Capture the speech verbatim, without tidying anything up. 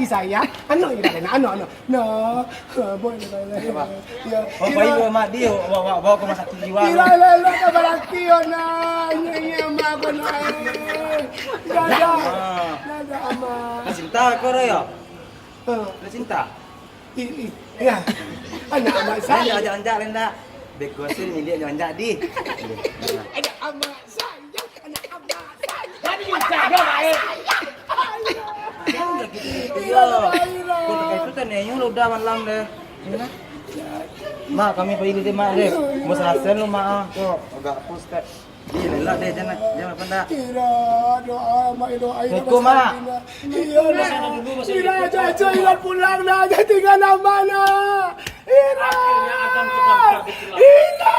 laki saya. Anak, anak, anak, anak. Nah, boleh, boleh. Iya, Pak. Ya, oh, baik, Mak, dia bawa, bawa, bawa ke rumah sakit jiwa. Ilah, ilah, ilah, tak berarti, oh, nah. Iya, iya, Mak, kau, nah, eh. Dadah. Ah. Dadah, Mak. Cinta kau, Roy, ya? Ah. Ada cinta? I-, i-, ya. Anak amak saya. Anjak, anjak, anjak, ndak. Beko sih milik anjak, anjak, di. Anak amak saya, anak amak saya. Jadi, anjak, anjak, baik. Iya. Kau tak itu kan, ya, lu udah malam deh. Ini, nah. Mak, kami pergi dulu deh, Mak, deh. Mau selesai lu, Mak, ah. Kok agak pustek. Iya, elok deh, jangan, jangan apa ndak. Ira, doa, Mak, doa, Ira. Hukum, Mak. Iya, nah. Ira, jangan, jangan pulang, nah. Jangan tinggal lama, nah. Ira. Akhirnya Adam sedang kabut. Ira.